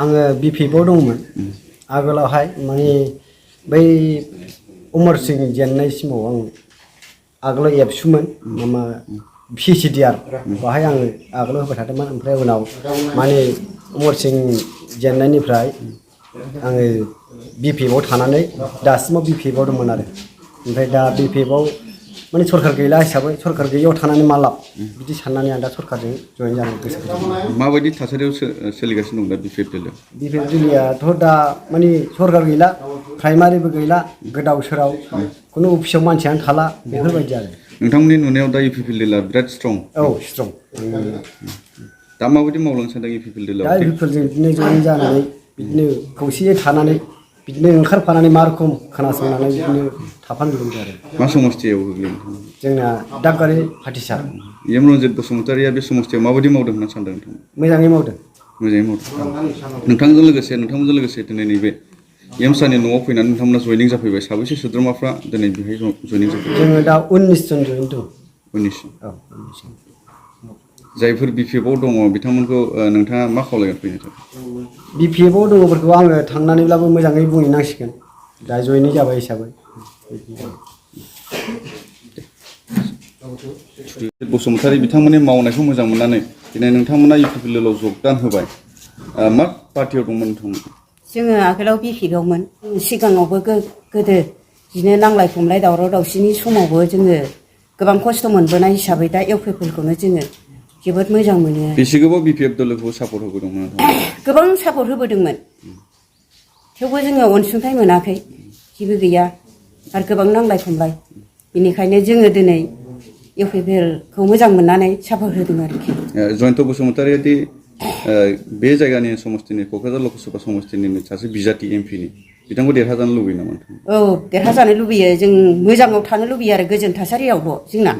आङो बिपिएफआव दंमोन आगोलावहाय माने बै अमर सिं जेननाय समाव आं आगोलाव एबसुमोन मामा पिसिडिआर बाहाय आङो आगोलाव होबाय थादोंमोन ओमफ्राय उनाव माने अमर सिं जेननायनिफ्राय आङो बिपिएफआव थानानै दासिमाव बिपिएफआव दंमोन आरो ओमफ्राय दा बिपिएफआव माने सरकार गैला हिसाबै सरकार गैयियाव थानानै मा लाब बिदि साननानै आं दा सरकारजों जयेन जानो गोसो जादों। माबायदि थासारियाव सोलिगासिनो दं दा बिपिएफ दिल्लीयाव? बिपिएफ दिल्लीयाथ' दा माने सरकार गैला प्राइमारिबो गैला गोदाव सोराव खुनु अफिसाव मानसियानो थाला बेफोरबायदि आरो नोंथांमोननि नुनायाव दा इउपिपिएल दिल्लीया बिराद स्ट्रं। औ स्ट्रं। दा माबायदि मावलांनो सानदों इउपिपिएल दिल्लीयाव? दा इउपिपिएलजों बिदिनो जयेन जानानै बिदिनो खौसेयै थानानै बिदिनो ओंखारफानानै मा रोखोम खोनासंनानै बिदिनो थाफानो लुबैदों आरो। मा समस्थियाव गोग्लैयो? जोंना दादगारि हाथिसार। एम रन्जित बसुमतारिया बे समस्थियाव माबायदि मावदों होनना सानदों नोंथाङा? मोजाङै मावदों। मोजाङै मावदों। नोंथांमोनजों लोगोसे दिनै नैबे एमसानि न'आव फैनानै नोंथांमोना जयनिं जाफैबाय। साबैसे सोद्रोमाफ्रा दिनै बेहाय जयनिं जाफैबाय? जोङो दा 19 जन जयेन दं। 19। औ 19। जायफोर बिपिएफआव दङ बिथांमोनखौ नोंथाङा मा खावलायगोन फैनो थाखाय? बिपिएफआव दङफोरखौ आङो थांनानैब्लाबो मोजाङै बुंहैनांसिगोन दा जयेनिं जाबाय हिसाबै। बसुमतारी बिथांमोननि मावनायखौ मोजां मोननानै दिनै नोंथांमोना इउपिपिएलआव जगदान होबाय। मा पार्टियाव दंमोन नोंथांमोन? जोङो आगोलाव बिपिएफआवमोन। सिगाङावबो गोदो बिदिनो नांलाय खमलाय दावराव दावसिनि समावबो जोङो गोबां खस्थ' मोनबोनाय हिसाबै दा इउपिपिएलखौनो जोङो जोबोद मोजां मोनो। बेसे गोबाव बिपिएफ दोलोखौ सापर्ट होबोदोंमोन नोंथांमोना? गोबां सापर्ट होबोदोंमोन थेवबो जोङो अनसुंथाइ मोनाखै जेबो गैया आरो गोबां नांलाय खमलाय बेनिखायनो जोङो दिनै इउपिपिएलखौ मोजां मोननानै सापर्ट होदों आरोखि। जयन्त बसुमतारिया दि बे जायगानि समस्थिनि क'क्राझार लकसभा समस्थिनिनो सासे बिजाथि एमपिनि बिथांखौ देरहाजानो लुबैयो नामा? औ देरहाजानो लुबैयो। जों मोजाङाव थानो लुबैयो आरो गोजोन थासारियावल' जोंना।